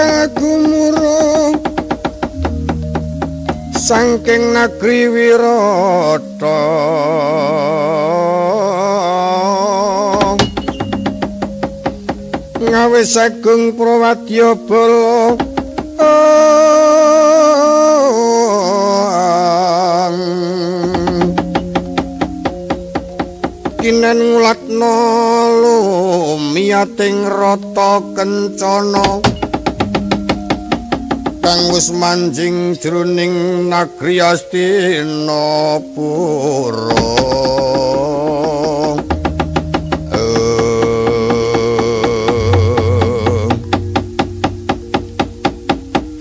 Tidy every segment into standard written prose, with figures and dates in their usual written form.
bakal gumuruh saking negeri Wirata. Ngawis agung prawadya bala kinen ngulatna lumiyating rata kencana kang wis manjing jroning negeri Astinapura.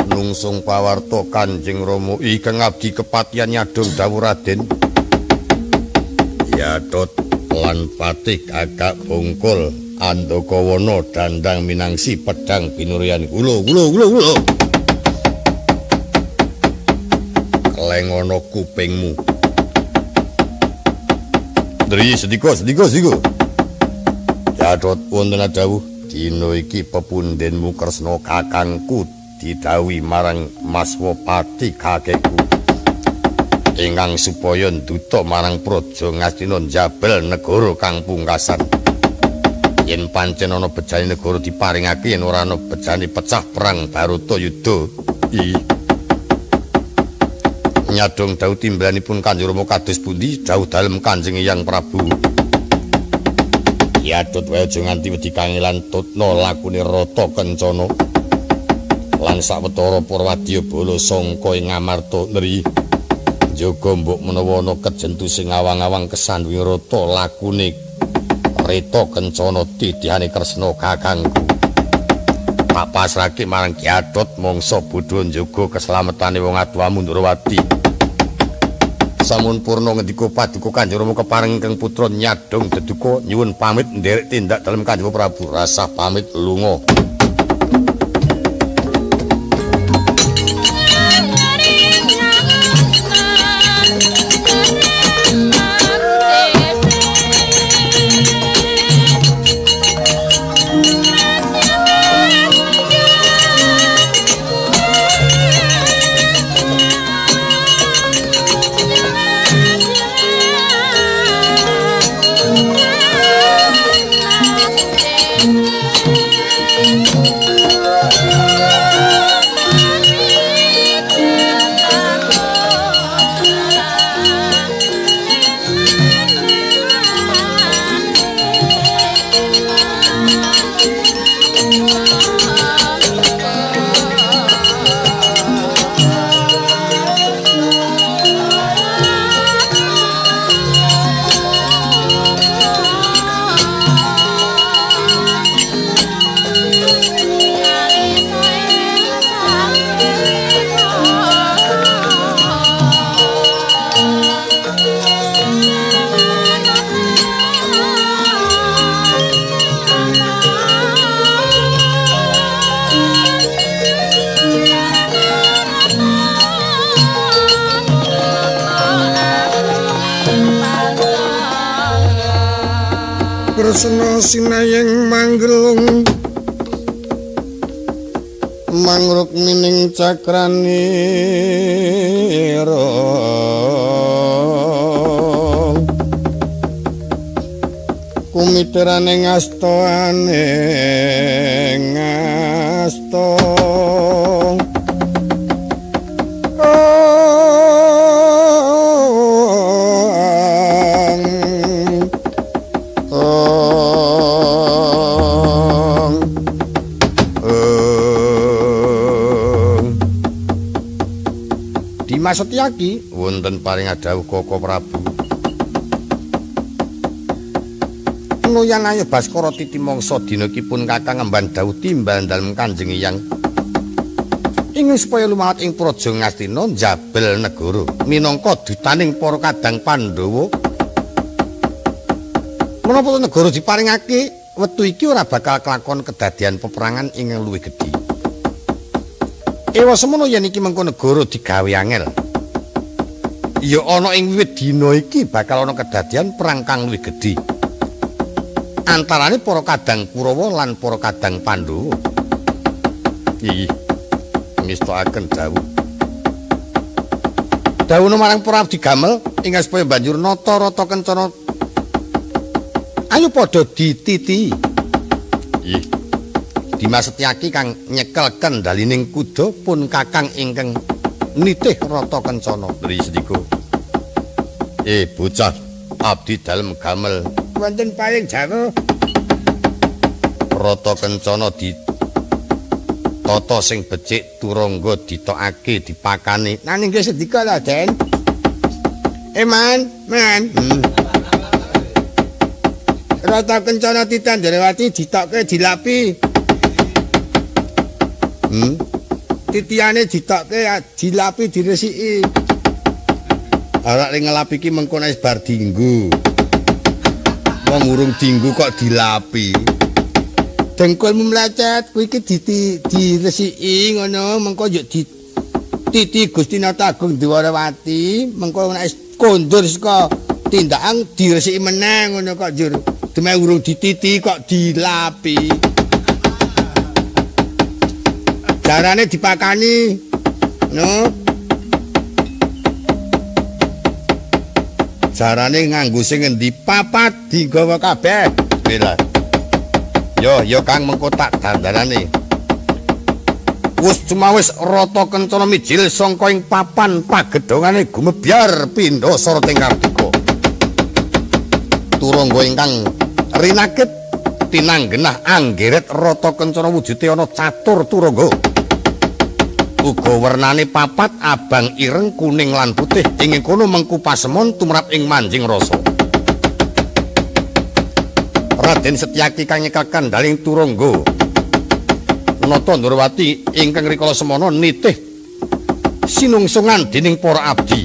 Nungsung pawarta Kanjeng Rama ingkang abdi kepatihan nyadong dawuh Raden. Yadot lan patih Gagak Bungkul Andakawana dandang minangsi pedang binuryan gulo gulo gulo gulo. Lengono kupingmu. Dri sedika sedika sedika. Yadot wonten dawuh dina iki pepundhenmu Kresna kakangku didhawuhi marang Maswapati kakekku ingkang supaya nduta marang Praja Ngastina njabel negara kang pungkasan. Yen pancen ana bejane negara diparingake, yen ora ana bejane pecah perang Bharatayuda. Nyadong dawuh timbalanipun Kanjeng Rama kados pundi dawuh dalem Kanjeng Hyang Prabu. Yadot wae aja nganti wedi kangelan tutna lakune rata kencana. Lan sawetara Purwadya bala sangka ing Ngamarta nri. Njaga mbok menawa ana kejentu sing awang-awang kesandhuwing rata lakune Reta Kencana titihane Kresna kakangku. Tak pasrahke marang Ki Adot mangsa bodho njaga keselametane wong atuwamu Ndrawati. Sampun purna ngendika paduka Kanjeng Rama kepareng ingkang putra nyadong deduka nyuwun pamit nderek tindak dalem Kanjeng Prabu. Rasah pamit lunga. Kresna sinayeng manggelung mangruk mining cakranira kumiterane ngastoane ngasto. Dimas Setyaki wonten paring dawuh Koko Prabu. Nuyan ayo Baskara titi mangsa dina iki pun kakang ngemban dawuh timbal dalem Kanjeng Hyang ingin supaya lumahat ing Praja Ngastina njabel negara minangka dutaning para kadang Pandhawa. Menapa negara diparingake wektu iki ora bakal kelakon kedadian peperangan ingkang luwih gedhe. Ewa semono yen iki mengko negara digawe angel. Ya ana ing wiwit dina iki bakal ana kedadian perang kang luwih gedhe. Antarane para kadang Kurawa lan para kadang Pandhawa. Iki ngestokaken dawuh. Dawuhna marang para abdi gamel ingkang supaya banjur nata rata kencana ayo padha dititi. Ih. Dimas Setyaki kang nyekel kendalining kuda pun kakang ingkang nitih rata kencana. Ri sendika. Bocah abdi dalem gamel wonten paring dawuh. Rata kencana di tata sing becik turangga ditokake dipakani. Nanging nggih sendika Raden. Man, man. Rata kencana Titandrawati ditokke dilapi. Titiane ditokke dilapi diresiki. Ora ning ngelapi iki mengko nek bar dinggo. Wong urung dinggo kok dilapi. Dengkulmu mlecet kuwi iki diresiki ngono mengko yo dititi Gusti Nata Agung Dwarawati mengko nek kondur saka tindakan diresiki meneh ngono kok njur demeh urung dititi kok dilapi. Jarane dipakani ngono. Jarane nganggo sing ngendi papat digawa kabeh. Bela. Yo yo Kang mengko tak dandanane. Wis cumawis rata kencana mijil sangka ing papan pagedhongane gumebyar pindha soroting kartika. Turangga ingkang rinakit tinanggenah anggeret rata kencana wujude ana catur turangga. Uga wernane papat abang ireng kuning lan putih ing kono mengku pasemon tumrap ing manjing rasa. Raden Setyaki kang nyekel kendhaling turangga Nata Ndrawati ingkang rikala semana nitih sinungsungan dening para abdi.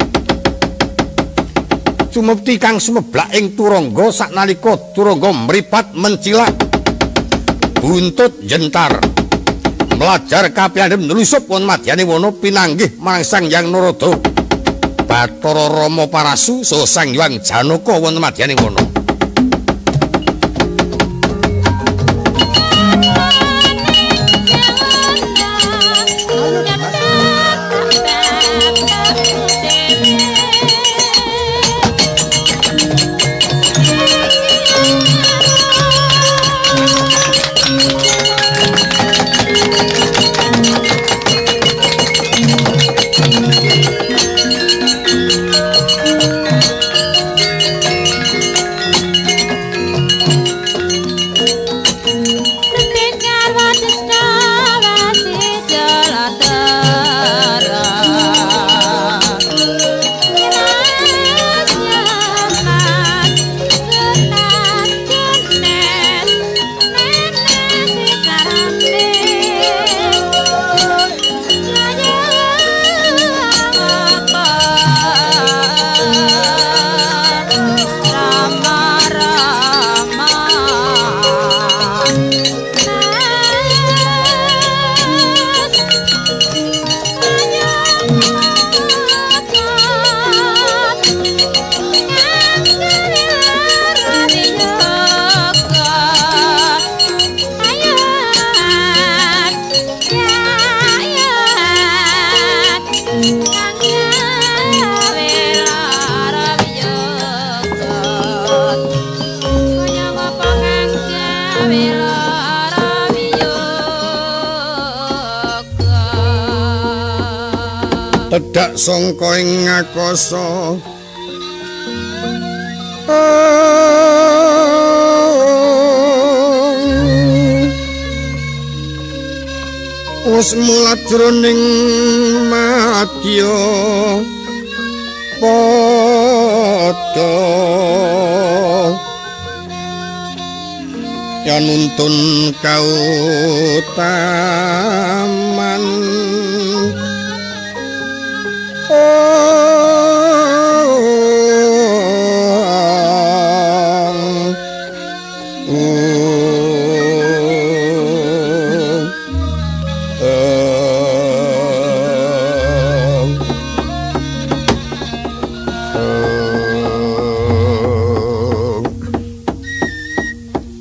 Sumepti kang sumeblak ing turangga saknalika turangga mripat mencilak buntut jentar mlajar kapiyandhem nlusup wonten madyane wana pinanggih marang Sang Hyang Narada Bathara Rama Parasu saha Sang Hyang Janaka wonten madyane wana. Tedhak sangka ing akasa wis mulat jroning madya padha ya nuntun kautaman.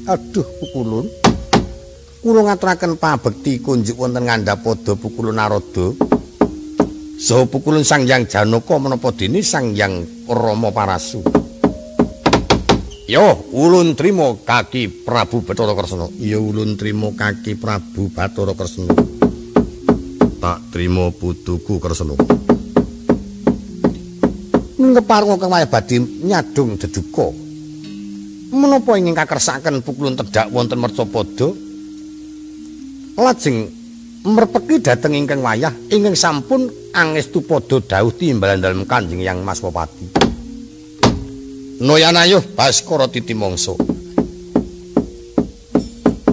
Aduh, pukulun. Kula Kula ngaturaken pabekti kunjuk wonten ngandhapada Pukulun Narada. Saha Pukulun Sang Hyang Janaka menapa dene Sang Hyang Rama Parasu. Yo, ulun trima kaki Prabu Bathara Kresna. Ya ulun trima kaki Prabu Bathara Kresna. Tak trima putuku Kresna. Kepareng kang wayah badhe nyadhung deduka. Menapa ingkang kakersakaken Pukulun tedhak wonten Mercapada? Lajeng merpeki dhateng ingkang wayah ingkang sampun angestu padha dawuh timbalan dalem Kanjeng Hyang Maswapati. Noyanayuh Baskara Titimangsa.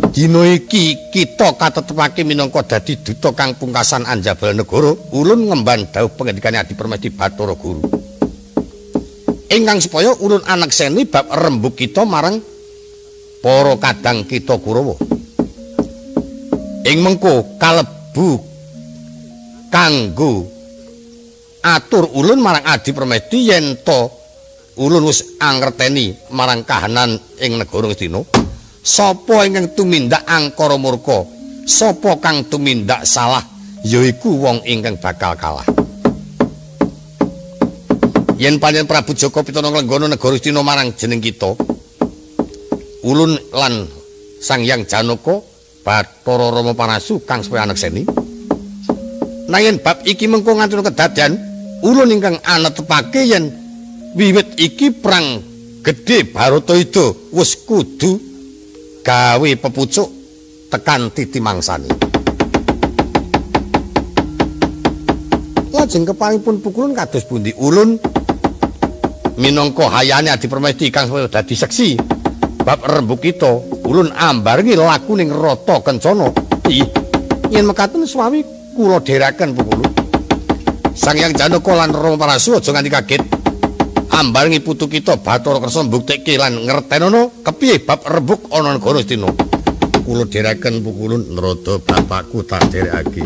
Dina iki kita katetepake minangka dadi duta kang pungkasan anjabala negara, ulun ngemban dawuh pangendikane Adi Permesti Bathara Guru. Ingkang supaya ulun anekseni bab rembug kita marang para kadang kita Kurawa. Ing mengko kalebu kanggo atur ulun marang Adi Permesti yen to ulun wis angerteni marang kahanan ing negara Ngastina. Sapa ingkang tumindak angkara murka, sapa kang tumindak salah, yaiku wong ingkang bakal kalah. Yen panjenengan Prabu Jaka Pitana nglenggana negara Ngastina marang jeneng kita, ulun lan Sang Hyang Janaka Bathara Rama Parasu kang supaya anekseni. Nanging bab iki mengko nganti kedadean, ulun ingkang anetepake yen wiwit iki perang gedhe Bharatayuda wis kudu gawe pepucuk tekan titi mangsane. Lajeng keparipun Pukulun kados pundi? Ulun minangka hayane Adi Permesti kang dadi seksi bab rembug kita, ulun ambarengi laku ning rata kencana. Ih, yen mekaten suami kula dherekaken Pukulun. Sang Hyang Janaka lan Rama Parasu aja nganti kaget. Ambarengi putu kita Bathara Kresna mbuktekke lan ngertenono kepiye bab rembug ana negara Ngastina. Kula dherekaken Pukulun, nrada bapakku tak dherekake.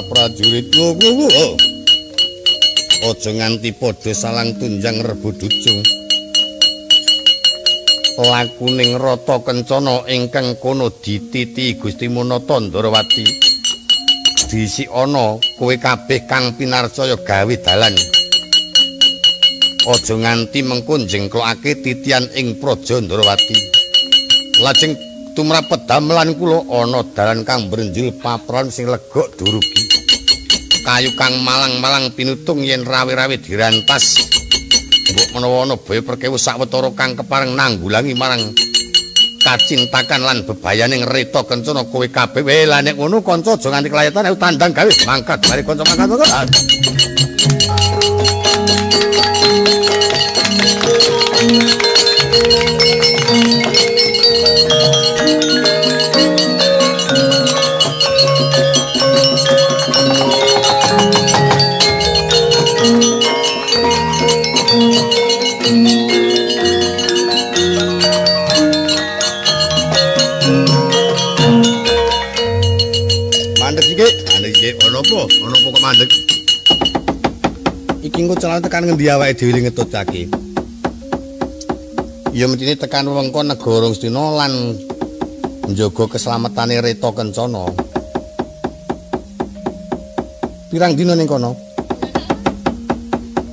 Prajurit lho, aja nganti padha salang tunjang rebut ducung. Lakuning rata kencana ingkang kono dititi Gusti Munata Ndrawati. Dhisik ana kowe kabeh kang pinarcaya gawe dalan. Aja nganti mengko njengklokake titian ing Praja Ndrawati. Lajeng tumrap pedamelan kula ana dalan kang brenjul papran sing legok durugi. Kayu kang malang-malang pinutung yen rawe-rawe dirantas. Mbok menawa ana baya perkewu sawetara kang kepareng nanggulangi marang kacintakan lan bebayaning reta kencana kowe kabeh. Weh lah nek ngono kanca aja nganti kelayetan, ayo tandang gawe mangkat mari kanca mangkat. Apa? Ana apa kok mandeg? Iki engko celana tekan ngendi awake dhewe ngetutake? Ya mestine tekan wewengkon negara Ngastina lan njaga keselamatane Reta Kencana. Pirang dina ning kono?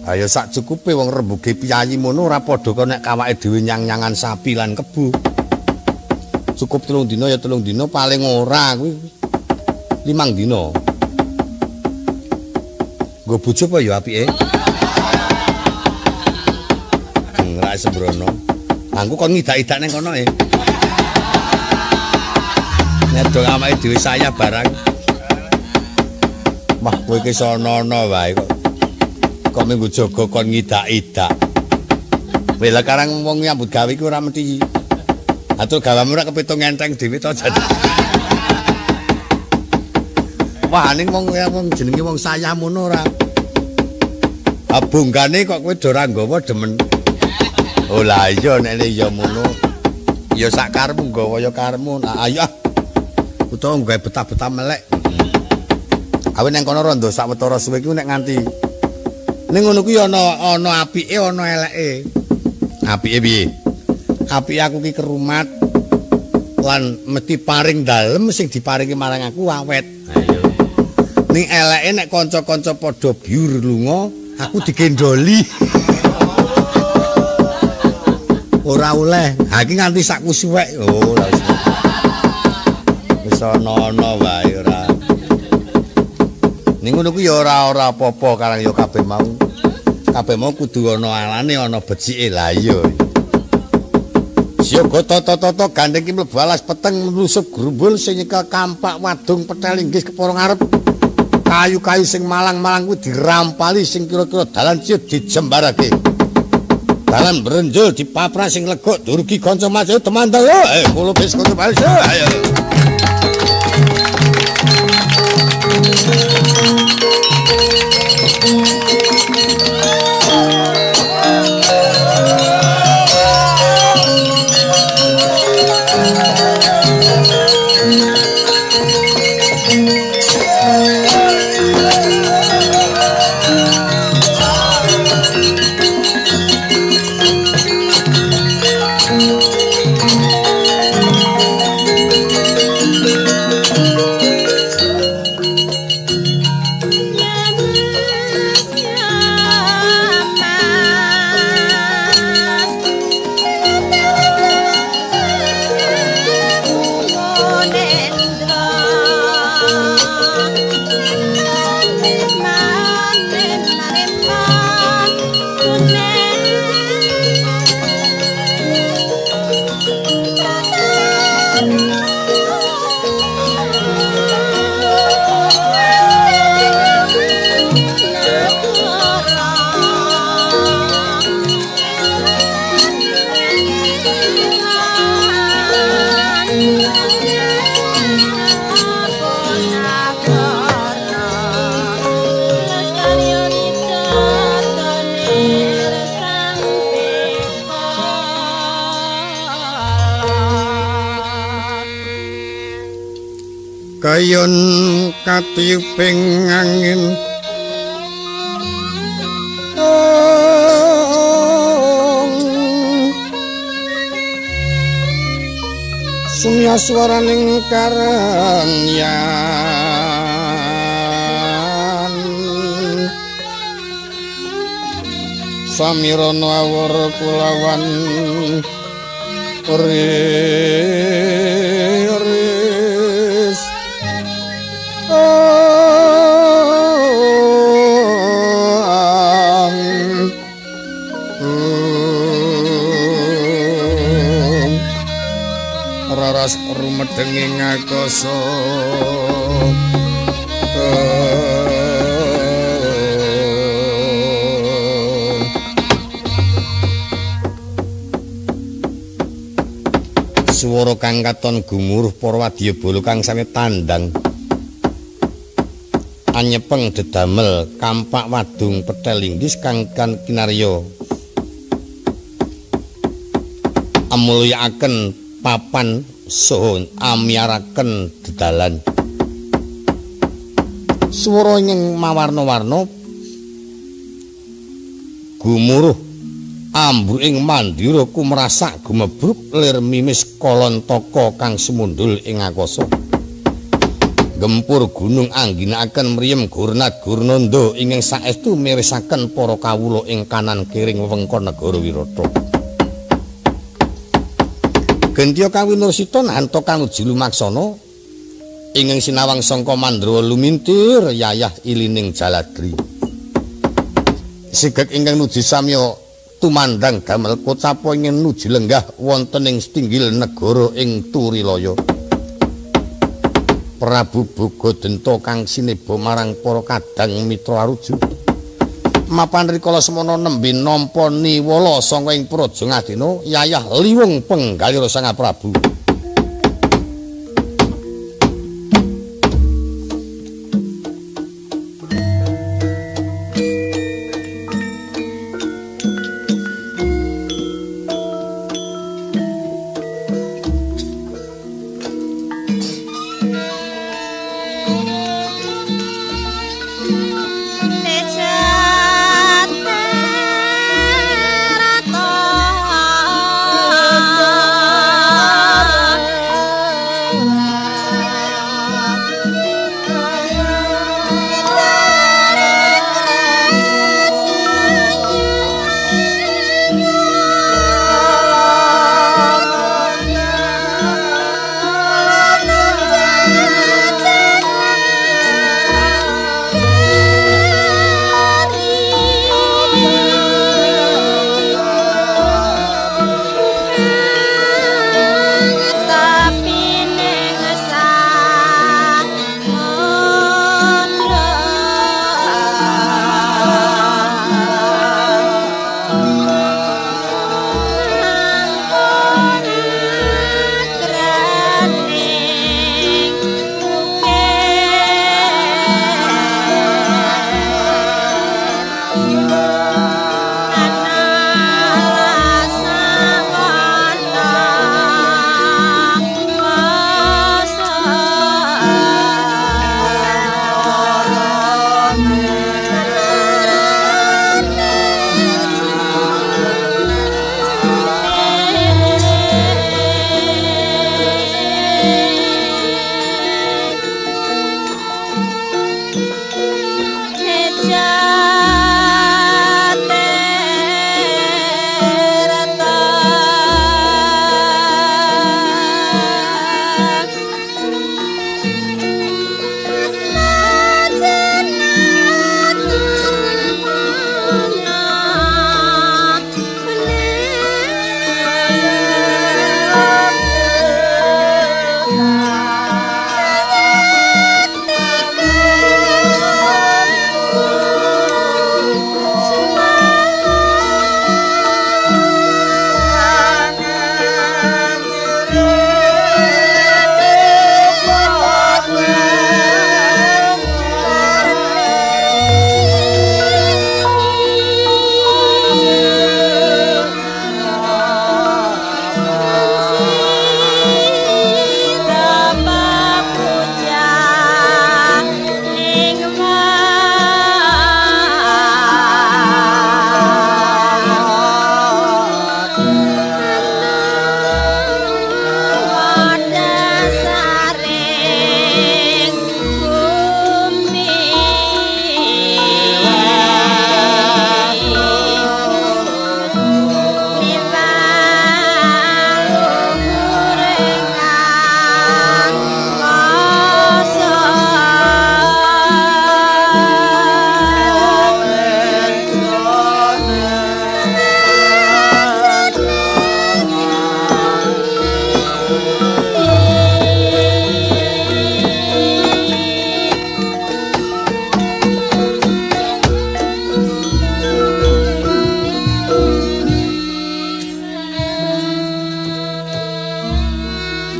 Ayo sak cukupe wong rembuge piyayi mono ora padha karo nek awake dhewe nyang-nyangan sapi lan kebu. Cukup 3 dina ya 3 dina paling ora kuwi 5 dina. Nggo bojo apa ya apike? Ora sembrono. Aku kon ngidak-idak ning kono e. Nek do awake dhewe saya barang. Wah, kowe iki sono-ono wae kok. Kok minggu jaga kon ngidak-idak. Weh lah karang wong nyambut gawe iki ora mesti. Atur gawamu ora kepitung enteng dhewe to jan. Wah, ning wong jenenge wong sayah ngono ora. Abonggane kok kowe do ora nggawa demen. Oh lah iya nek ya ngono. Ya sak karepmu nggawa ya karepmu. Nah, ayo ah. Utawa nggawe betah-betah melek. Awe nang kono rondo sawetara suwe iku nek nganti ning ngono kuwi ana apike ana eleke. Apike piye? Apike aku ki kerumat lan mesti paring dalem sing diparingi marang aku awet. Ayo. Ning eleke nek kanca-kanca padha biur lunga, aku digendoli. Ora oleh. Ha iki nganti sakku suwek. Oh, lha wis ana-ana wae ora. Ning ngono kuwi ya ora apa-apa karang ya kabeh mau. Kabeh mau kudu ana alane ana becike. Lah iya. Siaga tata-tata gandeng ki mlebu alas peteng mlusup grumbul sing nyekel kampak wadung petel inggih kepara ngarep. Kayu-kayu sing malang-malang kuwi dirampali sing kira-kira dalan ciut dijembarake. Dalan brenjul dipaprak sing legok durgi kanca mas temandang. Kula wis kanca mas. Ayo. Kayun katiyuping angin sumya swaraning karangyan samirana awur kulawan riris. Raras rumedheng akasa Swara kang katon gumuruh para wadyabala kang sami tandang anyepeng dedamel kampak wadung petel inggis kang kan kinarya amulyakaken papan saha amyaraken dedalan. Swara ingkang mawarna-warna gumuruh ambu ing mandira kumrasak gumebruk lir mimis kalontaka kang sumundul ing akasa. Gempur gunung angginakaken mriyem gurnat gurnanda ingkang saestu mirisaken para kawula ing kanan kiring wewengkon negara Wirata. Gentya kawinursita nanta kanuju lumaksana ingkang sinawang sangka Mandrawa lumintir yayah ilining jaladri. Sigek ingkang nuju samya tumandang damel kocapa ingkang nuju lenggah wonten ing setinggil negara ing Turilaya. Prabu Bogodenta kang sineba marang para kadang mitra aruju. Mapan rikala semana nembe nampa niwala saka ing Praja Ngastina yayah liwung penggalira Sang Prabu.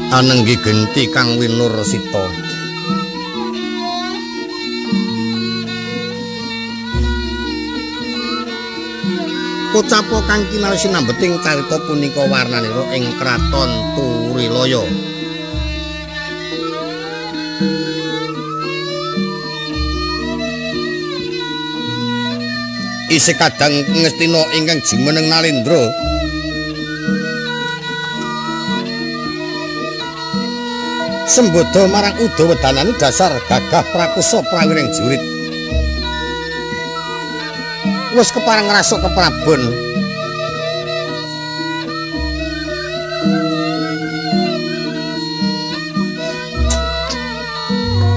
Anenggi genti kang winursita. Kocapa kang kinal sinambeting carita punika warnanira ing kraton Turilaya. Isih kadang Ngastina ingkang jumeneng Nalendra. Sembodo marang Udawedanane dasar gagah prakosa prawiring jurit. Wis kepareng ngrasuk keprabon.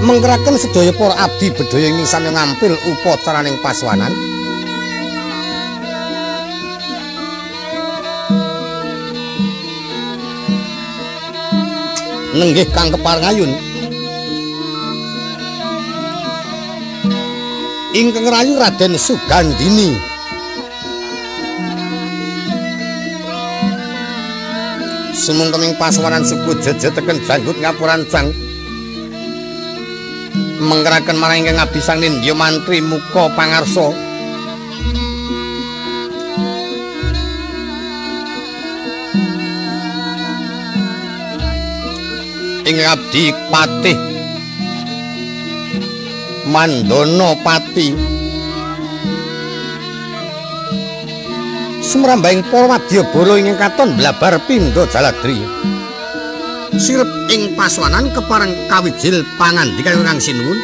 Mengkeraken sedaya para abdi bedhaya ing sami ngampil upacaraning paswanan. Nenggih kang kepareng ayun. Ingkang rayu Raden Sugandini. Sumungkeming paswanan suku jeje teken janggut ngapurancang. Mengkeraken marang ingkang abdi sang nindya mantri muka pangarsa. Ingkang abdi patih Mandana Pati. Sumrambahing para wadyabala ingkang katon blabar pindha jaladri. Sirep ing paswanan kepareng kawijil pangandikan ingkang sinuwun.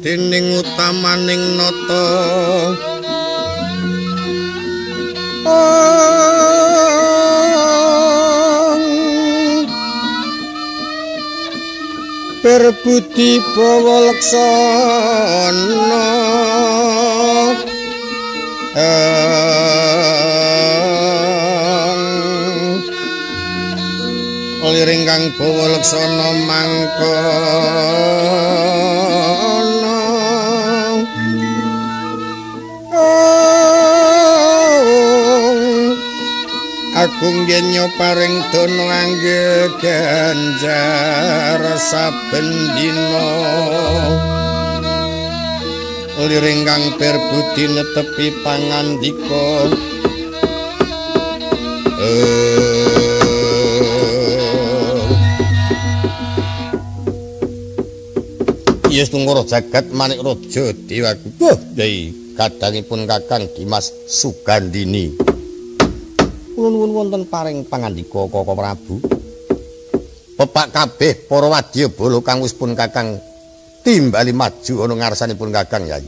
Dening utamaning nata berbudi bawa laksana liring kang bawa laksana mangkono agung yen paring dana angge ganjar saben dina liring kang berbudi netepi pangandika. Yes tungkara jagat manik raja dewaku. Duh, yai kadangipun Kakang Dimas Sugandini. Kula nuwun wonten paring pangandika Kaka Prabu. Pepak kabeh para wadyabala kang wis pun Kakang timbali maju ana ngarsanipun Kakang Yai.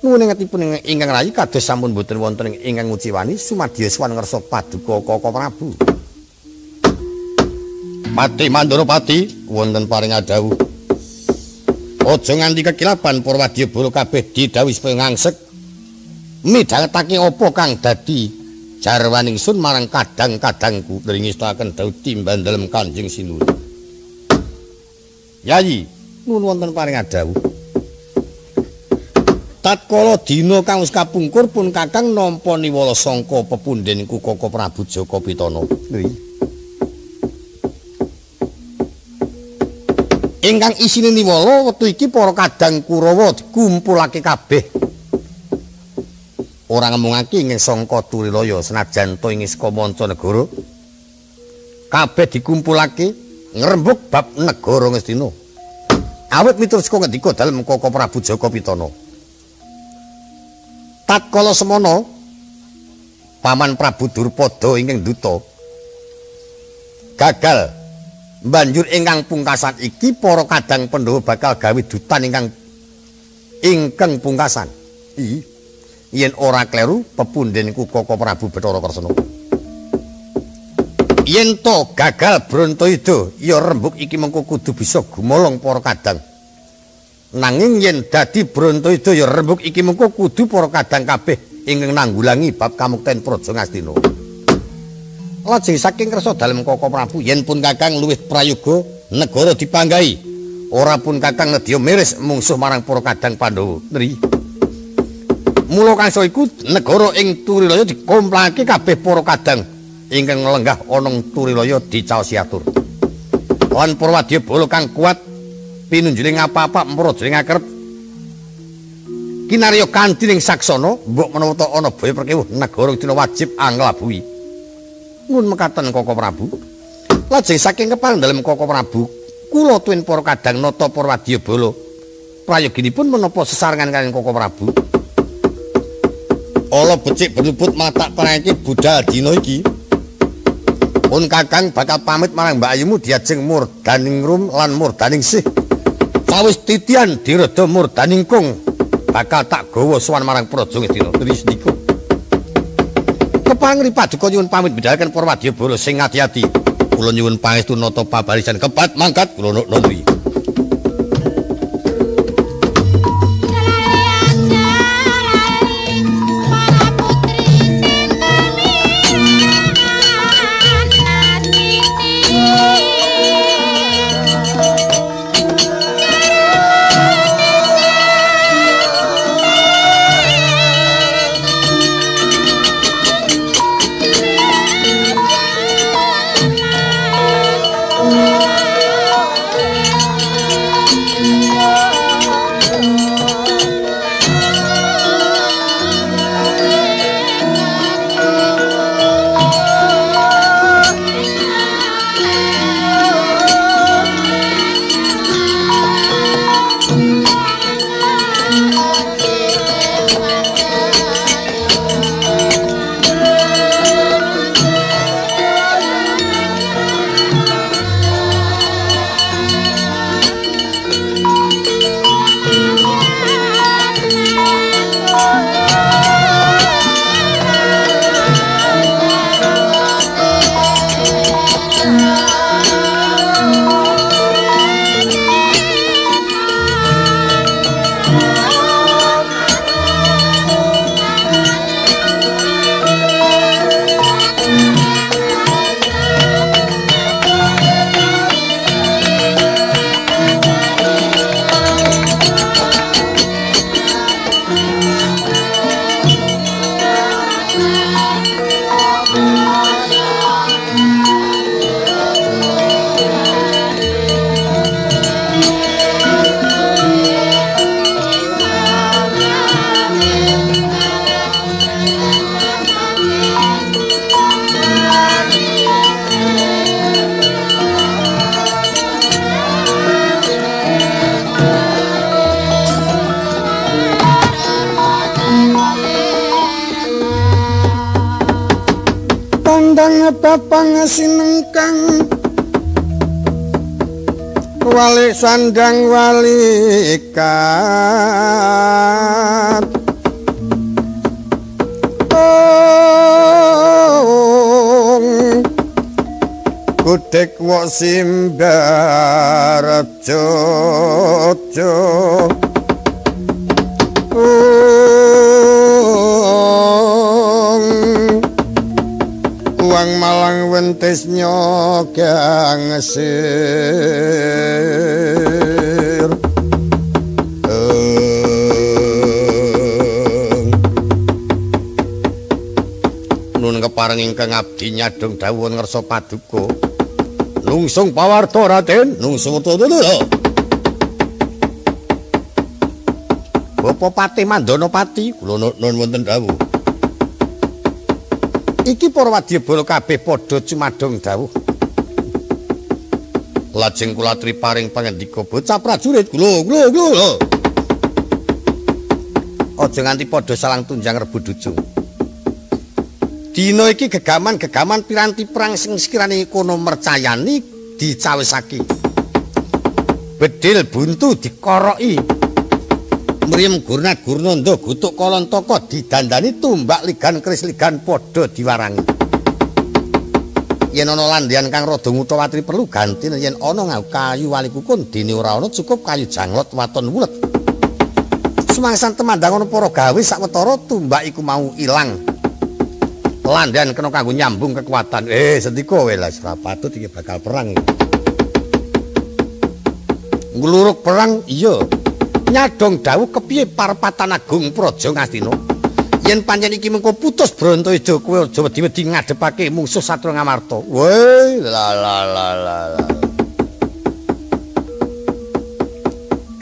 Nuwun ingetipun ingkang rayi kados sampun boten wonten ingkang nguciwani sumadya sowan ngarsa paduka Kaka Prabu. Pati Mandura Pati wonten paring adhawuh. Aja nganti kekilapan para wadyabala kabeh didhawuhi supaya ngangsek midhangetake apa kang dadi jarwaning sun marang kadang-kadangku ngestakaken dawuh timbang dalem Kanjeng Sinuwun. Yayi, nuwun wonten paring dawuh. Tatkala dina kang wis kapungkur pun Kakang nampa niwala sangka pepundhenku Kaka Prabu Jaka Pitana. Ingkang isine niwala wektu iki para kadang Kurawa dikumpulake kabeh. Ora ngemungake ing sangka Turilaya senajan to ing saka manca negara. Kabeh dikumpulake ngrembug bab negara Ngastina. Awit miturut saka ngendika dalem Kaka Prabu Jaka Pitana. Tatkala semana Paman Prabu Durpada ingkang duta gagal banjur ingkang pungkasan iki para kadang Pandhawa bakal gawe dutan ingkang pungkasan. Yen ora kleru pepundhenku Kaka Prabu Bathara Kresna. Yen to gagal Brontoyuda ya rembug iki mengko kudu bisa gumolong para kadang. Nanging yen dadi Brontoyuda ya rembug iki mengko kudu para kadang kabeh ingkang nanggulangi bab kamukten Praja Ngastina. Lajeng saking kersa dalem Kaka Prabu yen pun Kakang luwih prayoga negara dipanggahi, ora pun Kakang nedya miris mungsuh marang para kadang Pandhawa. Mula kangsa iku negara ing Turilaya dikomplake kabeh para kadang ingkang lenggah ana ing Turilaya dicaosi atur. Lan para wadyabala kang kuat pinunjuling apa-apa praja ing akrep kinarya kanthi ning saksana mbok menawa ta ana baya perkewuh negara dina wajib anglabuhi. Ngun mekaten Kaka Prabu. Lajeng saking kepareng dalem Kaka Prabu kula tuwin para kadang nata para wadyabala prayoginipun menapa sesarengan kaliyan Kaka Prabu. Ala becik berluput matak terangke budal dina iki. Pun Kakang bakal pamit marang Mbak Ayumu diajeng murdaningrum lan murdaningsih. Sawis titian direda murdaningkung bakal tak gawa sowan marang Praja Ngastina. Trisnika. Kepangri paduka nyuwun pamit bidalaken para wadyabala sing ati-ati. Kula nyuwun pangestu nata pabarisan kepat mangkat kula nundri. Babang sinengkang wali sandang walikat ong gudhek wok simbar jojo. praja. Wang malang wentis nyogang sir. Nun kepareng ingkang abdi nyadong dawuh ngersa paduka. Nungsung pawarta Raden, nungsung lho. Bapak Patih Mandanapati, kula nun wonten dawuh. Iki para wadyabala kabeh padha cumadong dawuh. Lajeng kula atri paring pangendika bocah prajurit kula kula kula. Aja nganti padha salang tunjang rebut dujung. Dina iki gegaman-gegaman piranti perang sing sekirane kono mercayani dicawisake. Bedil buntu dikoroki. Mriyem gurna gurnanda gutuk kalantaka didandani tumbak ligan keris ligan padha diwarangi. Yen ana landian kang rada ngutawatri perlu ganti yen ana nganggo kayu wali kukun dene ora ana cukup kayu janglot waton wulet. Sumangsan temandang ana para gawe sawetara tumbak iku mau ilang. Landian kena kanggo nyambung kekuatan. Sendika welas ora patut iki bakal perang. Ngluruk perang iya. Nyadong dawuh kepiye parpatan agung Praja Ngastina? Yen pancen iki mengko putus Brontoyuda kowe aja wedi-wedi ngadepake mungsuh Satria Ngamarta. Woi, la la la la.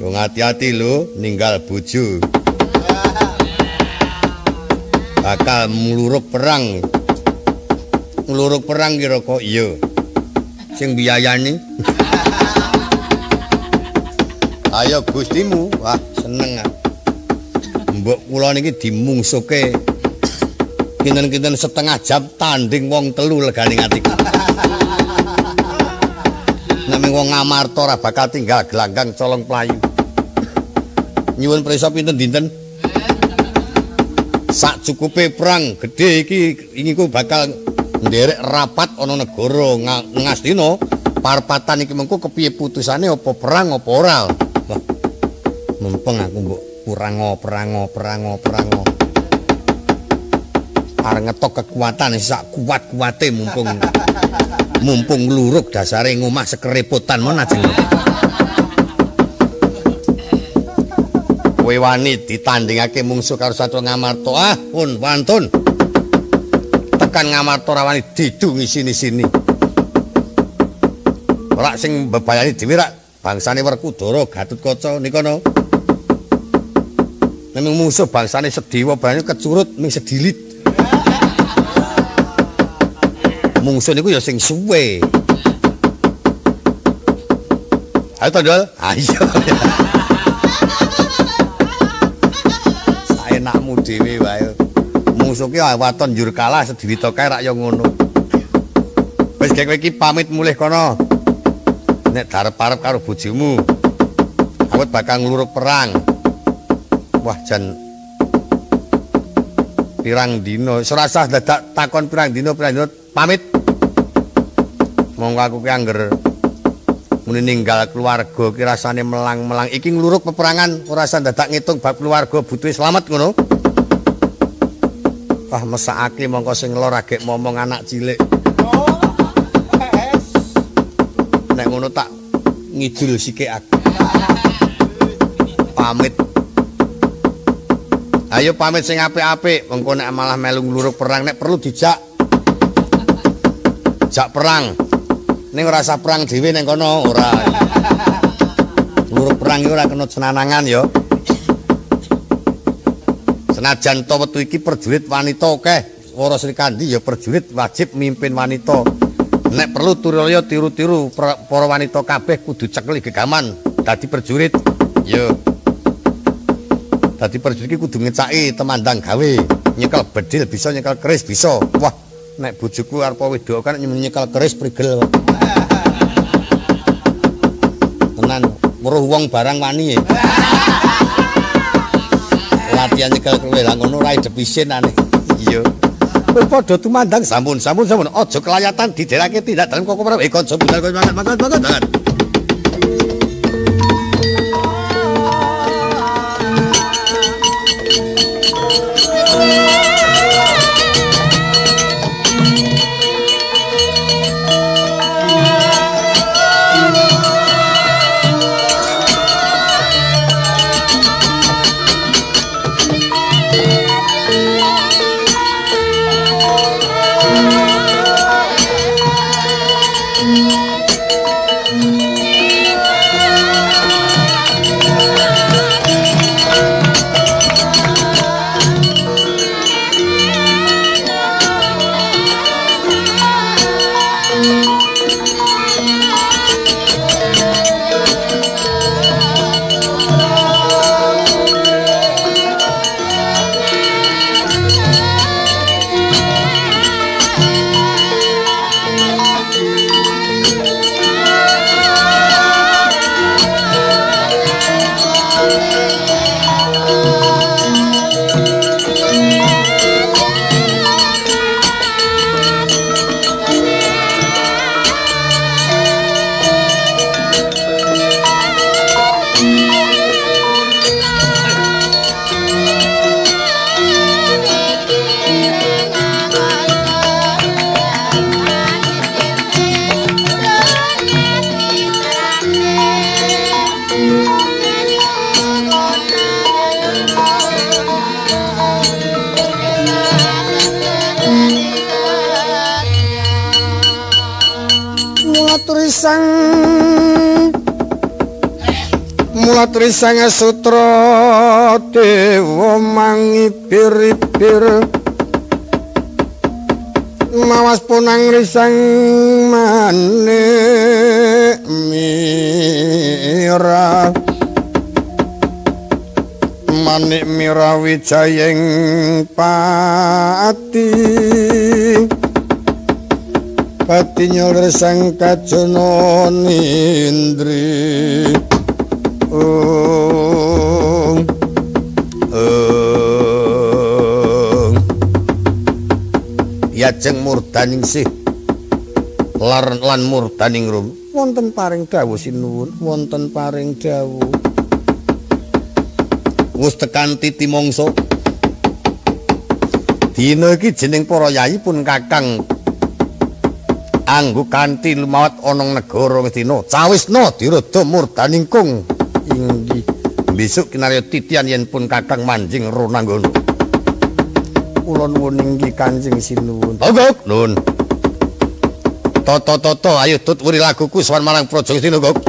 Dong hati-hati lho ninggal bojo. Bakal ngluruk perang. Ngluruk perang kira kok iya. Sing biyayani. Ayo gustimu, wah seneng. Mbok kula niki dimungsuke kinten-kinten setengah jam tanding wong telu legane atiku. Naming wong Ngamarta ora bakal tinggal gelanggang colong playu. Nyuwun prisa pinten dinten? Sak cukupe perang gedhe iki ingiku bakal nderek rapat ana negara Ngastina. Parpatan iki mengko kepiye putusane apa perang apa ora? Wah. Mempeng aku mbok kurango perango perango perango. Arep ngetok kekuatan sak kuat-kuate mumpung mumpung ngluruk dasare ngomah sekerepotan mon ajeng. Kowe wani ditandingake mungsuh karo Satria Ngamarta. Ah, pun wantun. Tekan Ngamarta ora wani didungi sini-sini. Ora sing mbebayani dhewe rak bangsane Werkudara Gatotkaca nika no. Nek mungsuh bangsane Sedewa banyu kecurut ming sedilit. Mungsuh niku ya sing suwe. Ayo to, Ndol. Ayo. Saenakmu dhewe wae. Mungsuh ki waton njur kalah sedilit kae rak ya ngono. Wis gek kowe iki pamit mulih kono. Nek darep-arep karo bojomu awet bakal ngluruk perang. Wah jan pirang dina ora usah dadak takon pirang dina pamit. Monggo aku ki angger muni ninggal keluarga ki rasane melang-melang. Iki ngluruk peperangan ora usah dadak ngitung bab keluarga butuhe slamet ngono. Wah mesakake mongko sing lor agek momong anak cilik. Nek ngono tak ngidul sikik aku. Pamit. Ayo pamit sing apik-apik, mengko nek malah melu ngluruk perang nek perlu dijak. Jak perang. Ning ora usah perang dhewe ning kono ora. Ngluruk perang iki ora kena cenanangan ya. Senajan to wetu iki prajurit wanita akeh, Wara Srikandi ya prajurit wajib mimpin wanita. Nek perlu Turalaya tiru-tiru para wanita kabeh kudu cekeli gegaman dadi prajurit. Yo. Dadi prajurit iki kudu ngecaki temandang gawe, nyekel bedil bisa, nyekel keris bisa. Wah, nek bojoku arep wedok kan nyekel keris prigel. Tenan, weruh wong barang wani. Latihan nyekel keris lah ngono ora depisin aneh. Iya. Kowe padha tumandang sampun sampun sampun aja kelayatan diderake tindak dalem koko prabu kanca budal kowe mangan mangan mangan. Mula trisang sutra dewa mangibir-ibir mawas punang risang manik mira manik mira wijayeng pati pati nyol sang kajana nindri. Ong ong Yajeng murdaningsih lan murdaningrum wonten paring dawuh sinuwun, wonten paring dawuh. Wis tekan titi mangsa. Dina iki jeneng para yayi pun kakang anggo kanthi lumawat ana negara Ngastina. Cawisna dirada murdaningkung. Inggih. Besok kinarya titian yen pun kakang manjing Ronanggana. Kula nuwun inggih Kanjeng Sinuwun. Monggo, nuwun. Toto-toto ayo tut wuri laguku sowan marang Praja Ngastina, Gok.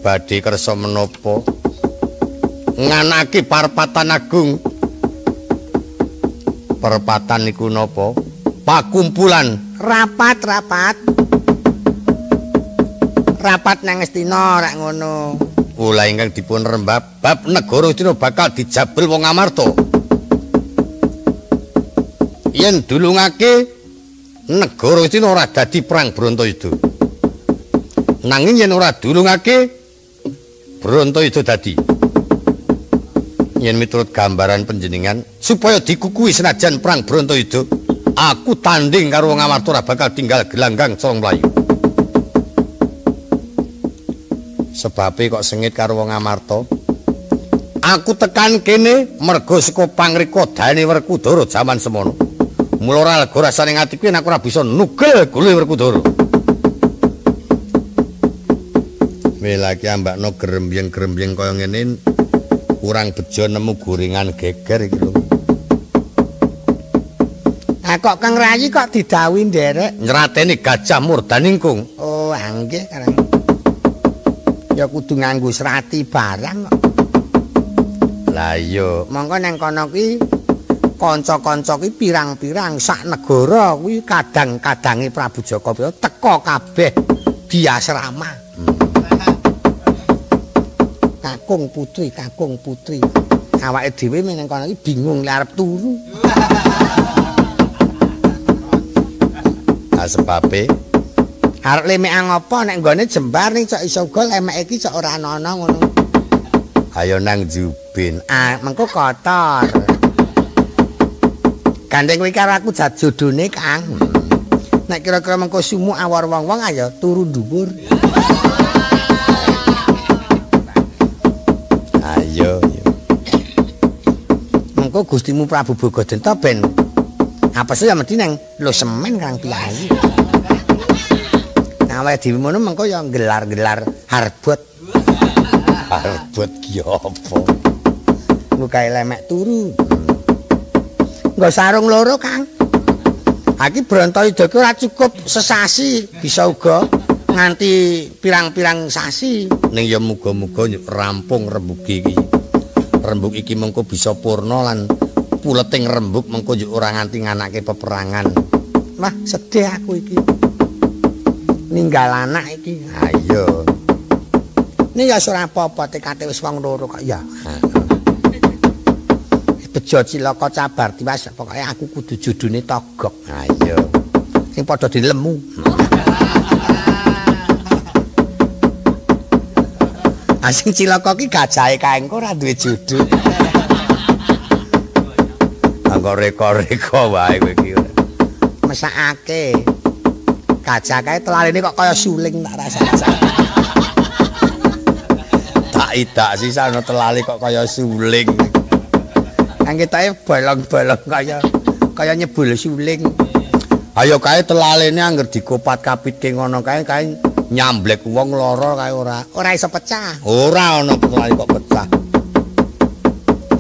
Badhe kersa menapa nganake parpatan agung. Perpatan niku napa? Pakumpulan rapat-rapat. Rapat nang Ngastina rak ngono. Kula ingkang dipun rembab bab negara Ngastina bakal dijabel wong Amarta. Yen dulungake negara Ngastina ora dadi perang Brontoyuda. Nanging yen ora dulungake Brontoyuda dadi. Yen miturut gambaran panjenengan supaya dikukuhi senajan perang Brontoyuda, aku tanding karo wong Amarta ora bakal tinggal gelanggang colong mlayu. Sebabe kok sengit karo wong Amarta? Aku tekan kene mergo saka pangrika dane Werkudara jaman semono. Mula ora lega rasane atiku yen aku ora bisa nugel gule Werkudara. Welake ambakno grembyeng-grembyeng kaya ngene kurang bejo nemu gorengan geger iki lho. Ah kok Kang Rayi kok didhawuhi nderek nyrateni Gajah Murdaningkung. Oh, nggih Kang. Ya kudu nganggo srati barang kok. Lah iya, mongko nang kono kuwi kanca-kanca kuwi pirang-pirang sak negara kuwi kadang-kadange Prabu Jaka teka kabeh di asrama. Kakung putri, kakung putri. Awake dhewe nang kono iki bingung lek arep turu. Ah sebabe arep lemekan apa nek nggone jembar ning cok iso uga lemek iki cok ora ana ngono. Ayo nang jubin. Ah mengko kotor. Gandeng kowe karo aku jadjodone Kang. Nek kira-kira mengko sumuk awor wong-wong ayo turu dhuwur. Ayo. Mengko Gustimu Prabu Bogodenta ben apa sih ya mesti nang lo semen Kang Piyayi. Awake dhewe ngono mengko ya gelar-gelar harbot. Harbot ki apa? Mukae lemek turu. Nggo sarung loro, Kang. Iki Brontoyuda ki ora cukup sesasi, bisa uga nganti pirang-pirang sasi. Ning ya muga-muga rampung rembug iki. Rembug iki mengko bisa purna lan puleting rembug mengko yo ora nganti nganake peperangan. Wah, sedih aku iki. Ninggal anak iki. Ayo. Ini ya ora apa-apa tekate wis wong loro kok ya. Bejo cilaka cabar tiwas pokoke aku kudu jodone togok. Ayo. Sing padha dilemu. Asing cilaka ki gajahe kae engko ora duwe judul. Anggo reka-reka wae kowe iki. Mesakake. Gajah kae telalene kok kaya suling tak rasa-rasa. Tak idak sisa ana telale kok kaya suling. Kang ketoke bolong-bolong kaya nyebul suling. Ayo kae telalene angger dikopat-kapitke ngono kae kae nyamblek wong lara kae ora. Ora iso pecah. Ora ana telale kok pecah.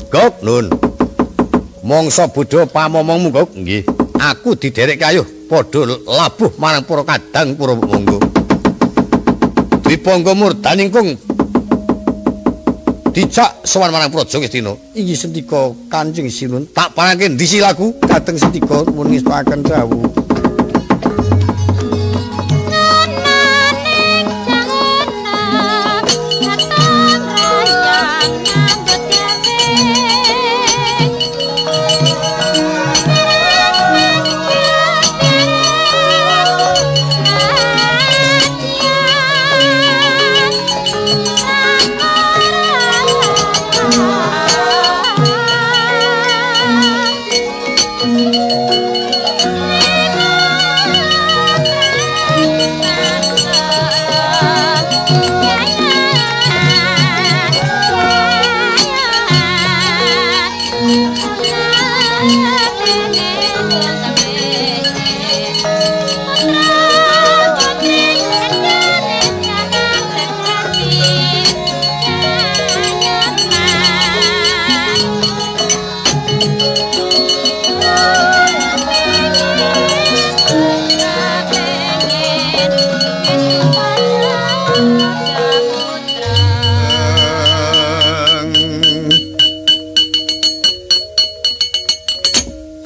Gok nun. Mongso bodho pamomongmu Gok. Nggih. Aku diderek kayuh padha labuh marang para kadang para monggo. Dwipangga murdaningkung dijak sowan marang Praja Ngastina. Inggih sendika Kanjeng Sinuwun. Tak parangke ndi silaku dhateng sendika mun ngestakaken dawuh.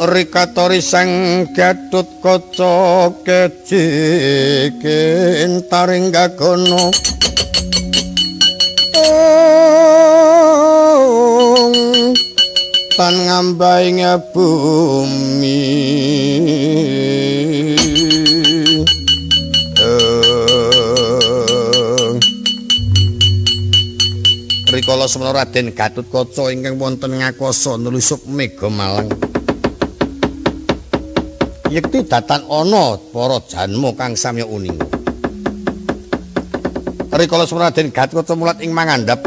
Rikatori sang Gatut Kaca keji kintaring gagono tan ngambaing bumi. Rikala semana Raden Gatut Kaca ingkang wonten ngakasa nelusup Mega Malang. Yekti datan ana para janma kang samya uninga. Rikala semana Raden Gatotkaca mulat ing mangandhap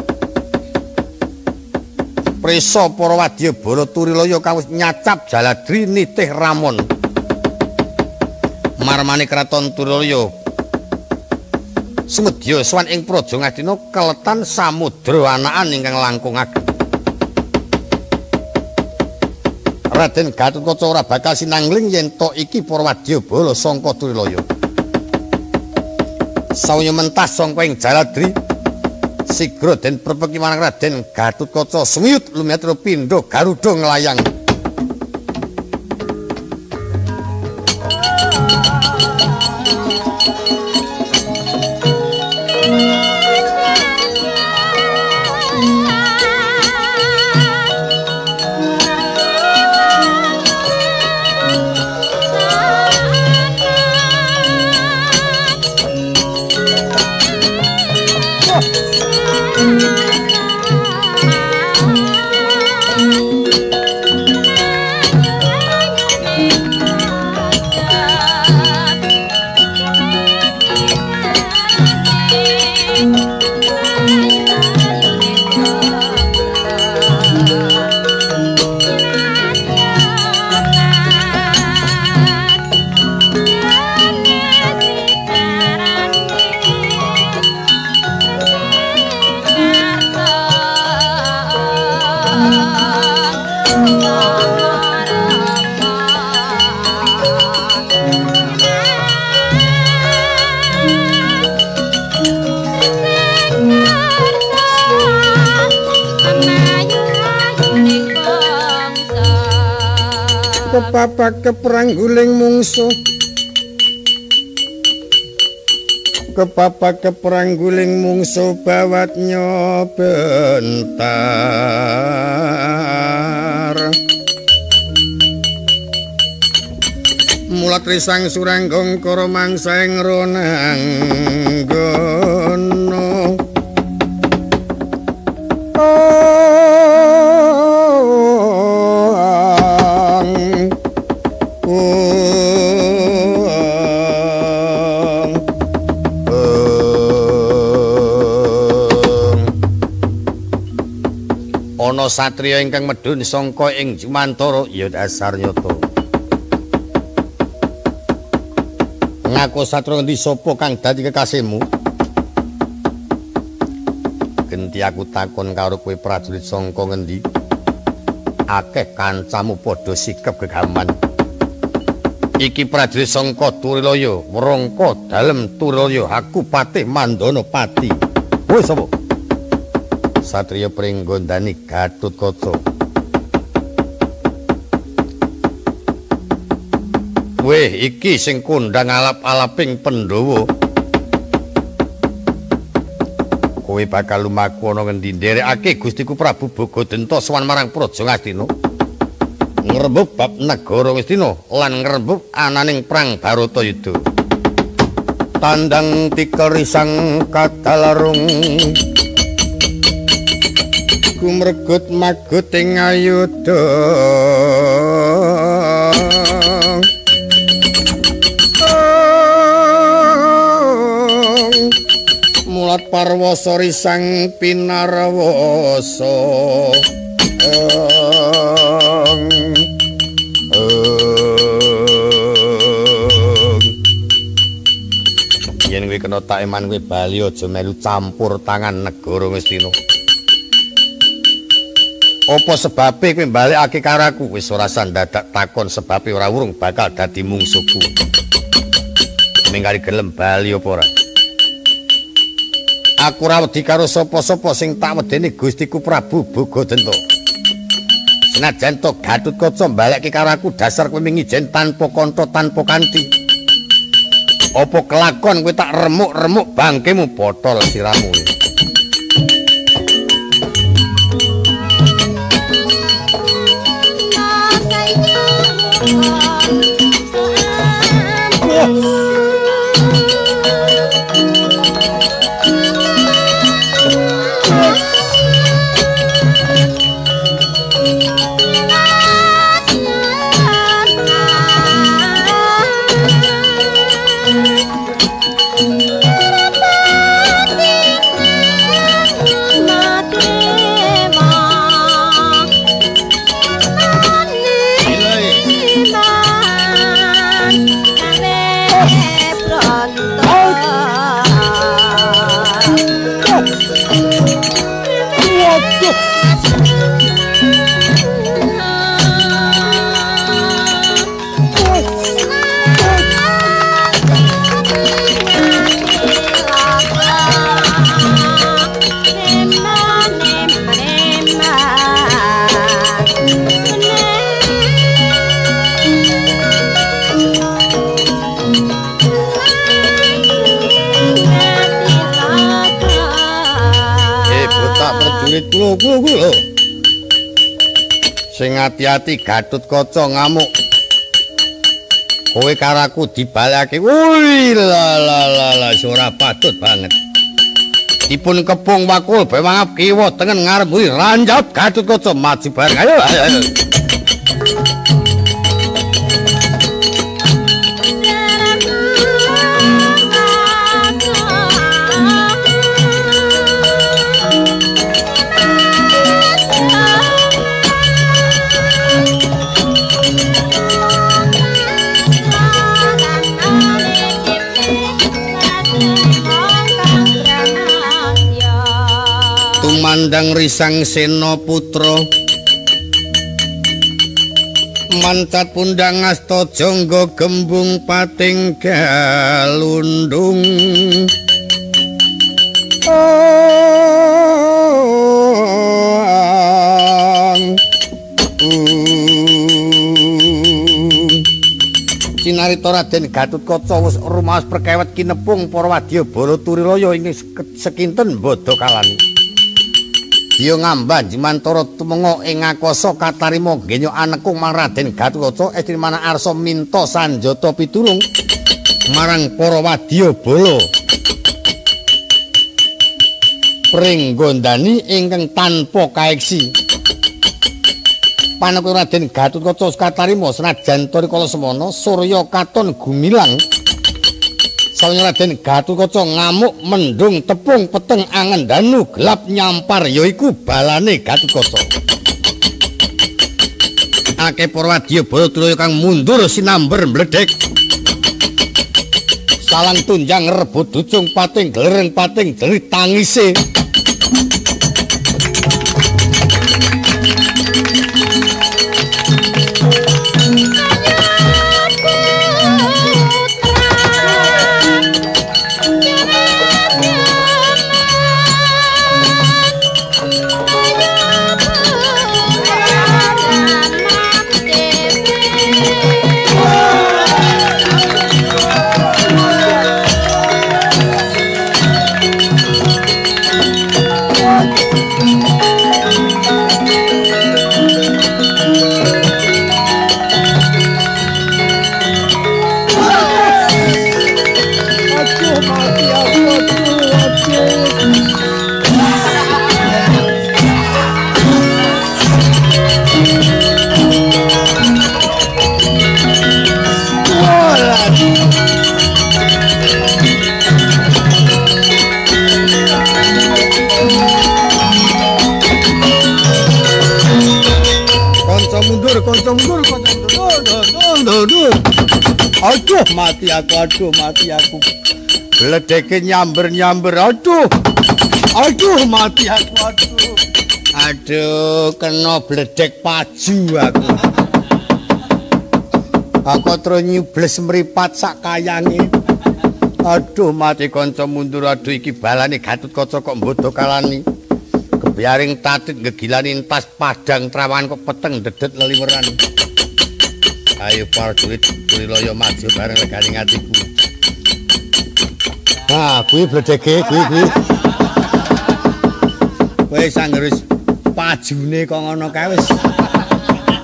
prisa para wadyabala Turilaya kang wis nyacap jaladri nitih ramon. Marmane kraton Turilaya sumedya sowan ing Praja Ngastina keletan samudra anakan ingkang langkung ageng. Raden Gatotkaca ora bakal sinangling yen to iki para wadyabala sangka Turilaya. Sawya mentas sangka ing jaladri sigra den prepeki marang Raden Gatotkaca sumiyut lumiyat pindha garuda nglayang. Kepapak keperangguling mungsuh, kepapak keperangguling mungsuh bawat nyobentar. Mulat risang suranggong kara mangsa ing ronanggono. Ana satriya ingkang medhun sangka ing Jumantara. Ya dasar nyata. Ngaku satria ngendi sapa kang dadi kekasihmu? Genti aku takon karo kowe prajurit sangka ngendi? Akeh kancamu padha sikep gegaman. Iki prajurit sangka Turilaya, wrangka dalem Turilaya, aku Patih Mandana Pati. Kowe sapa? Satriya Pringgondani Gatotkaca. Weh, iki sing kondang alap-alaping Pandhawa. Kowe bakal lumaku ana ngendi? Nderekake Gustiku Prabu Bagadenta sowan marang Praja Ngastina. Ngrembug bab negara Ngastina lan ngrembug ananing perang Baratayuda. Tandang tikel risang kadalarung gumregut magut ing ayuda. Mulat parwasa risang pinarwasa. Yen kowe kena tak eman kowe bali aja melu campur tangan negara Ngastina. Apa sebabe kowe mbalekake karo aku? Wis ora sandadak takon sebabe ora urung bakal dadi mungsuhku. Ming kari gelem bali apa ora? Aku ora wedi karo sapa-sapa, sing tak wedeni Gustiku Prabu Bagadenta. Senajan to Gatotkaca mbalekke karo aku, dasar kowe mingijen tanpa kanca tanpa kanthi. Apa kelakon kowe tak remuk-remuk bangkemu botol siramu. Kulo. Sing ati-ati Gatotkaca ngamuk. Kowe karo aku dibalekake. Wih la la la la ora patut banget. Dipun kepung wakul bewangap kiwa tengen ngarep kuwi ranjap Gatotkaca maju bareng. Ayo ayo ayo. Tumandang risang sena putra mancat pundang asta jangga gembung pating galundung. Cinarita Raden Gatotkaca wis rumaos perkewet kinepung para wadya bala Turilaya ing sekinten bodho kalani. Dia ngamban jimantara tumenga ing akasa katarima genyo anekung marang Raden Gatotkaca estri mana arsa minta sanjata pitulung marang para wadya bala Pringgondani ingkang tanpa kaeksi. Panekung Raden Gatotkaca katarima senajan ta rikala semana surya katon gumilang Soalnya Raden Gatotkaca ngamuk mendung tepung peteng angen danu gelap nyampar yaiku balane Gatotkaca. Akeh para wadyabala Trulaya kang mundur sinamber mledhek. Salang tunjang rebut ducung pating glereng pating jerit tangise. Mundur. Aduh mati aku, aduh mati aku. Bledeke nyamber-nyamber, aduh. Aduh mati aku, aduh. Aduh, kena bledek paju aku. Aku terus nyubles mripat sak kayange. Aduh mati kanca mundur, aduh iki balane Gatotkaca kok mbodho kalani. Kebiaring tatit ngegilani entas padang trawangan kok peteng dedet leliweran. Ayo prajurit Trulaya maju bareng legane atiku. Nah, kuwi bledeke kuwi kuwi. Wis angger wis pajune kok ngono kae wis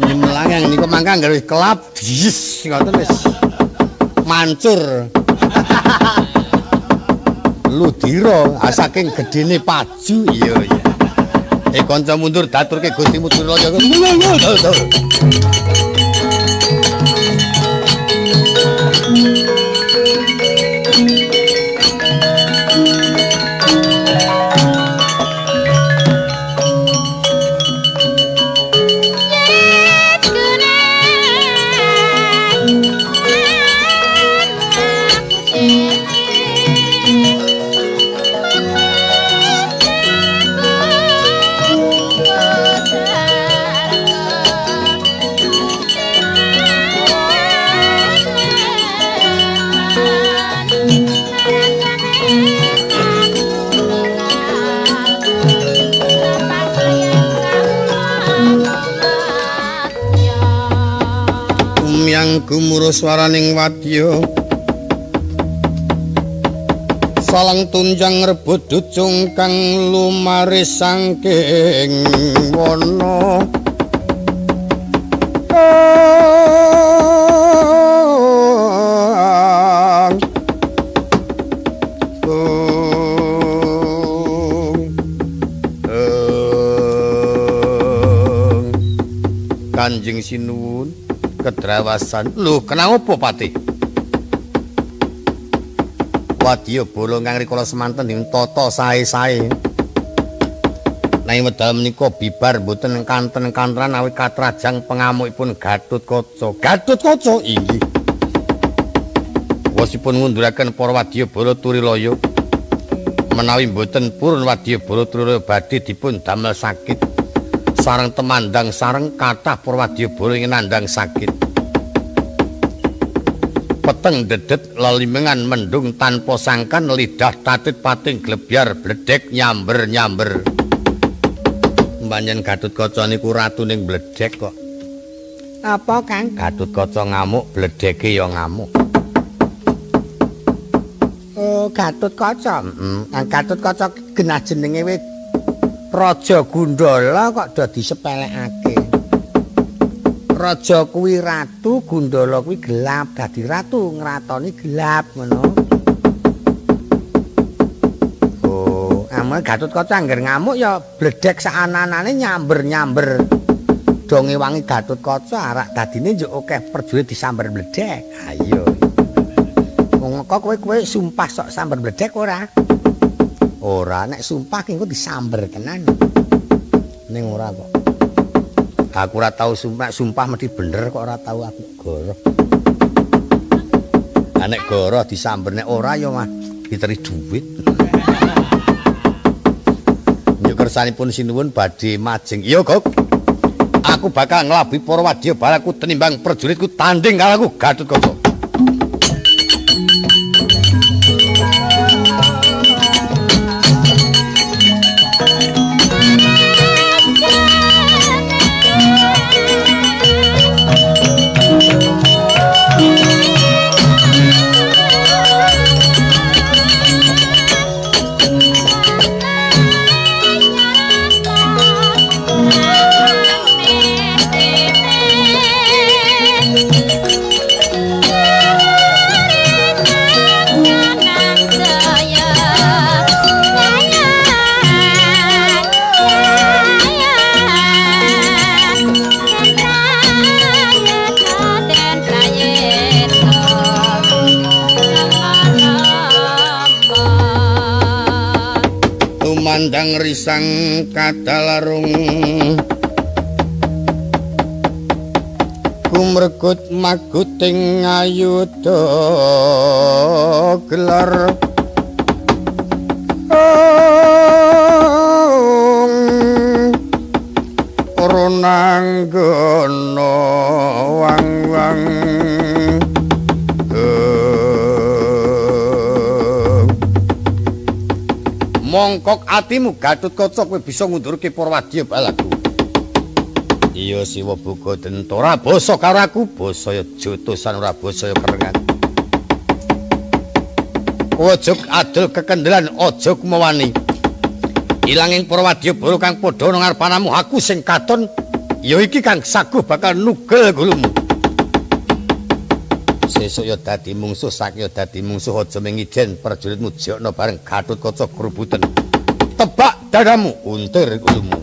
nyemlang yang niku mangka angger wis kelap yes ngoten wis mancur. Ludira saking gedene paju iya iya. Eh kanca mundur daturke Gustimu Trulaya. Gumuruh swaraning wadya salang tunjang rebut ducung kang lumaris saking wana. Kanjeng Sinuwun kedrawasan. Lho, kenapa Patih? Wadyabala kang rikala semanten dipun tata sae-sae. Nanging wedal menika bibar mboten kanten-kantenan awit katrajang pengamukipun Gatotkaca. Gatotkaca inggih. Wosipun ngunduraken para wadyabala Turilaya. Menawi mboten purun wadyabala Turilaya badhe dipun damel sakit. Sareng temandang sareng kathah para wadyabala ing nandhang sakit. Peteng dedet lelimengan mendung tanpa sangkan lidah tatit pating glebyar bledek nyamber-nyamber. Pancen Gatotkaca niku ratuning bledek kok. Apa Kang? Gatotkaca ngamuk, bledeke ya ngamuk. Oh, Gatotkaca. Heeh. Gatotkaca genah jenenge wit Raja Gundala kok do disepelekake. Raja kuwi ratu, Gundala kuwi gelap, dadi ratu ngratoni gelap ngono. Oh, amel Gatotkaca angger ngamuk ya bledek saananane nyamber-nyamber. Do ngewangi Gatotkaca arak dadine njuk akeh prajurit disamber bledek. Ayo. Wong kok kowe sumpah sok samber bledek ora? Ora, nek sumpah ki engko disamber tenan. Ning ora kok. Aku ora tau sumpah, sumpah mesti bener kok ora tau aku goroh. Lah nek goroh disamber nek ora ya mah diteri duit. Nyuk kersanipun sinuwun badhe majeng. Iya, Gok. Aku bakal nglabuhi para wadya balaku tenimbang prajuritku tanding karo aku Gatotkaca. Tumandang risang kadalarung kumregut maguting ayuda gelar ronanggana wang-wang. Mongkok atimu Gatotkaca kowe bisa ngundurke para wadya balaku. Iya Siwa Boga Denta ora basa karo aku, basa ya jotosan ora basa ya kerengan. Kowe aja adol kekendelan, aja kumawani. Ilanging para wadya bala kang padha ana ngarepanamu aku sing katon ya iki kang saguh bakal nugel gulumu. Sesuk ya dadi mungsuh, saiki ya dadi mungsuh, aja mengijen prajuritmu jekna bareng Gatotkaca grubuten. Tebak dadamu, untir gulumu.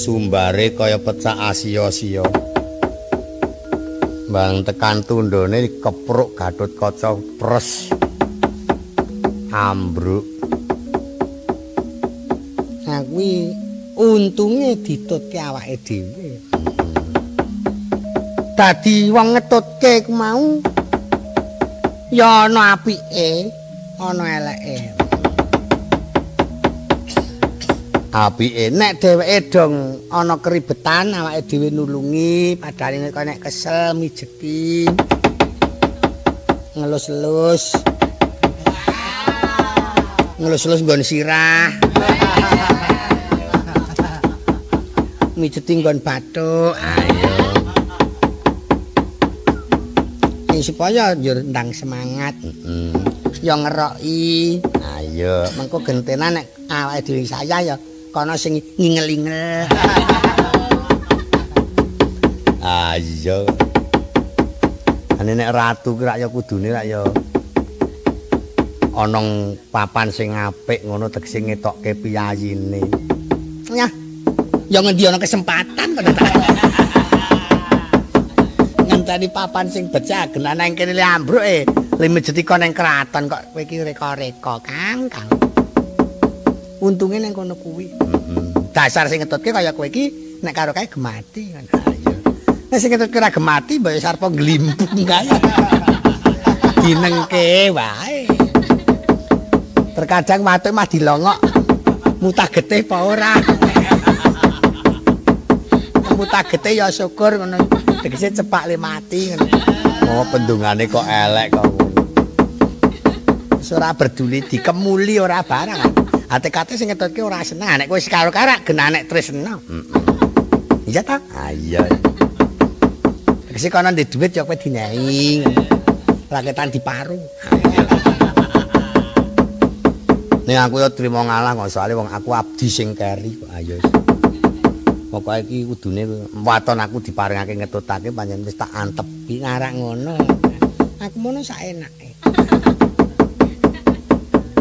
Sumbare kaya pecah Asia-Asia. Bang tekan tundone kepruk Gatotkaca pres. Ambruk. Nah kuwi untunge ditutke awake dhewe. Dadi wong ngetutke ku mau ya ana apike, ana eleke. Apike nek dheweke dong ana keribetan awake dhewe nulungi, padahal nek kesel mijeti. Ngelus-elus. Ngelus-elus nggon sirah. Mijeti nggon bathuk. Ayo. Sing supaya yo ndang semangat. Ya ngeroki. Ayo, mengko gentenan nek awake dhewe saya ya kono sing ngingel-ingel. Ayo. Ane nek ratu ki rak ya kudune rak ya ana papan sing apik ngono tegese ngetokke piyayine. Nyah. Ya ngendi ana kesempatan kok ta. Ngenteni papan sing becak genah nang kene le ambruk le mejeti kon nang kraton kok kowe iki reka-reka Kang, Kang. Untunge nang kono kuwi. Dasar sing ngetutke kaya kowe iki nek karo kae gemati ngono. Ha iya. Nek sing ngetutke ora gemati mbok wis arep ngglimpung kae. Dinengke wae. Terkadang watuk mah dilongok mutah getih apa ora. Mutah getih ya syukur ngono. Tegese cepak le mati ngono. Oh, pendungane kok elek kok ngono. Wis ora berduli dikemuli ora barang. Ate-kate sing ngetutke ora seneng. Nek kowe wis karo karak genah nek tresna. Heeh. Iya ta? Ah iya. Tegese kono ndek dhuwit ya kowe dinehi. Raketan diparu. Ning aku ya trimo ngalah kok soalé wong aku abdi sing keri kok. Ayo. Pokoke iki kudune waton aku diparingake ngetutake pancen wis tak antepi ngarak ngono. Aku mono saenake.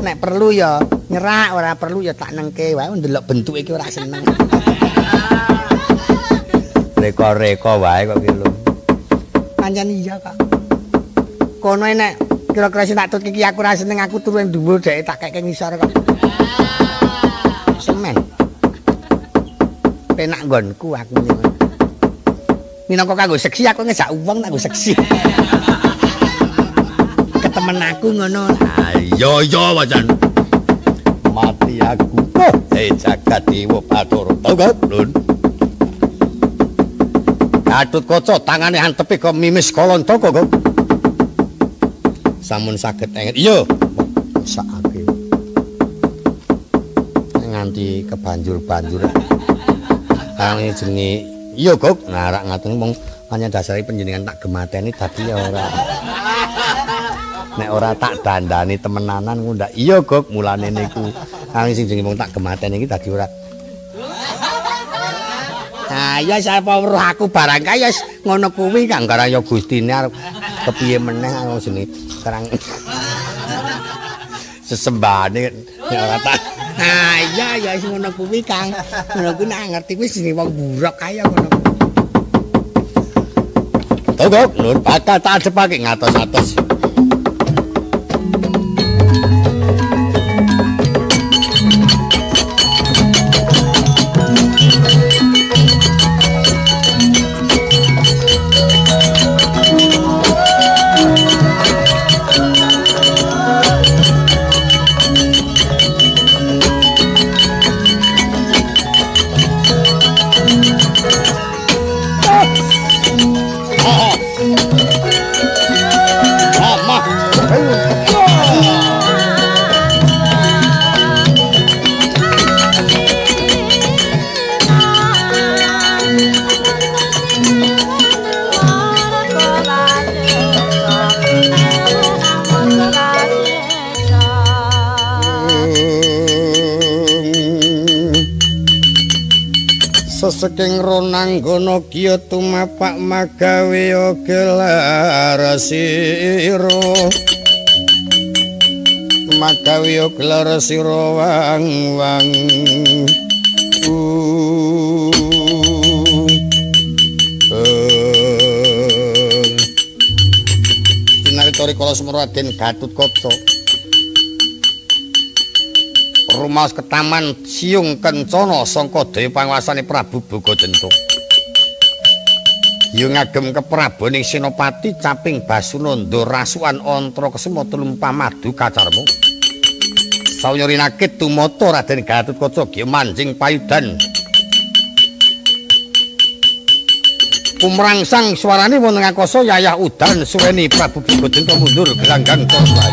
Nek perlu ya nyerak, ora perlu ya tak nengke wae ndelok bentuke iki ora seneng. Reka-reka wae kok ki lho. Pancen iya kok. Kono nek kira-kira sing tak tutke iki aku ora seneng, aku turu ing dhuwur dhek tak keke ngisor kok. Semen. Penak nggonku aku ngono. Minangka kanggo seksi aku ngejak wong tak nggo seksi. Ketemen aku ngono. Iya iya wajan. Mati aku. Oh, jagat dewa Bathara. Tau kok, Lun. Gatotkaca tangane antepe kok mimis kalantaka kok. Sampun saged enget. Iya. Sakake. Nganti kebanjur-banjur. Kang jenenge iya, Gok. Ngarak ngaten wong pancen dasare panjenengan tak gemateni dadi ya ora. Nek ora tak dandani temenanan ku ndak. Iya, Gok, mulane niku. Kang sing jenenge wong tak gemateni iki dadi ora. Nah, ya sapa weruh aku barang kae ya ngono kuwi Kang karang ya Gustine arep kepiye meneh wong jenenge karang sesembahane nek ora tak. Nah, iya ya wis ngono kuwi Kang. Ngono kuwi nek ngerti kuwi jenenge wong buruk kae ya ngono. Togok nur bakal tak adepake ngatos-atos. Seseking ronanggana kiya tumapak magawe gelar sira magawe gelar sira wang-wang Tinarita rikala semana Raden Gatotkaca rumaos ketaman siung kencana sangka daya panguasane Prabu Bogajenta. Ya ngagem kepraboning Senopati Caping Basunanda rasukan Antra Kesuma tlumpah madu kacarma. Sawya rinakit tumata Raden Gatotkaca giya manjing payudan. Kumrangsang swarane wonten angkasa yayah udan suweni Prabu Bogajenta mundur gelanggang para.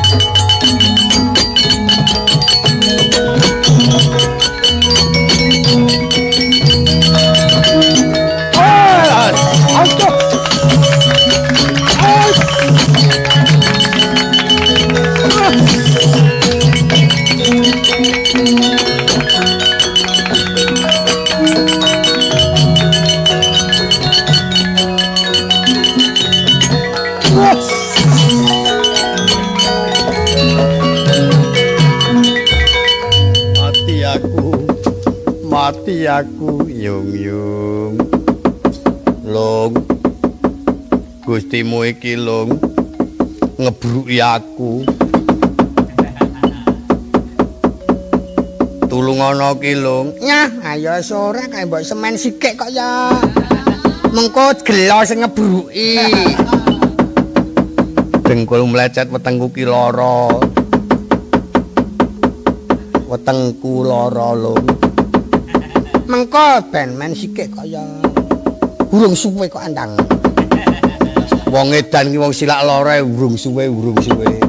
Mati aku yung yung long Gustimu iki long ngebruki aku tulungono ki long nyah ayo sore kae mbok semen sikik kok ya mengko gelo sing ngebruki dengkul mlecet wetengku ki lara wetengku lara long mengko ben men sikik kaya burung suwe kok andang. Wong edan ki wong silak lore urung suwe urung suwe.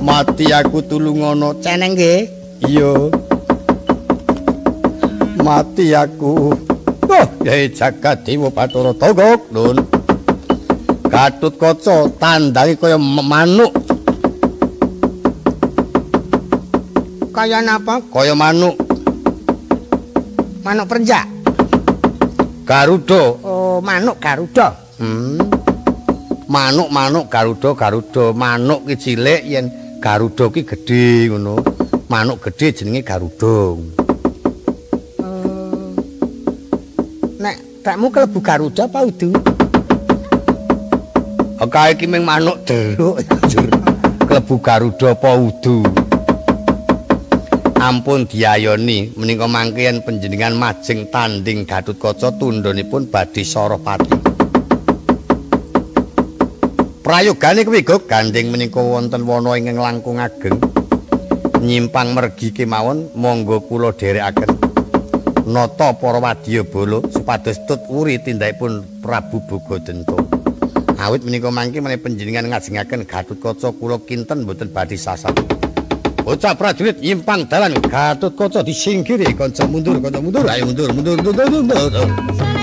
Mati aku tulungono. Ceneng nggih? Iya. Mati aku. Oh, yai jagat dewa Bathara Togok, Nun. Gatotkaca tandange kaya manuk. Kaya napa? Kaya manuk. Manuk perenjak. Garuda. Oh, manuk Garuda. Manuk-manuk Garuda, Garuda. Manuk ki cilik yen Garuda ki gedhe ngono. Manuk gedhe jenenge Garuda. Nek tekmu kelebu Garuda apa udu? Kae iki mung manuk deruk kelebu Garuda apa udu? Ampun diayoni menika mangke yen panjenengan majeng tanding Gatotkaca tundhonipun badhe Sarapati. Prayogane kuwi go gandheng menika wonten wana ingkang langkung ageng. Nyimpang mergi kemawon monggo kula dherekaken. Nata para wadyabala supados tut wuri tindakipun Prabu Bogadenta. Awit menika mangke menawi panjenengan ngajengaken Gatotkaca kula kinten mboten badhe sasar. Bocah prajurit nyimpang dalan Gatotkaca disingkiri, kanca mundur, ayo mundur, mundur, mundur, mundur.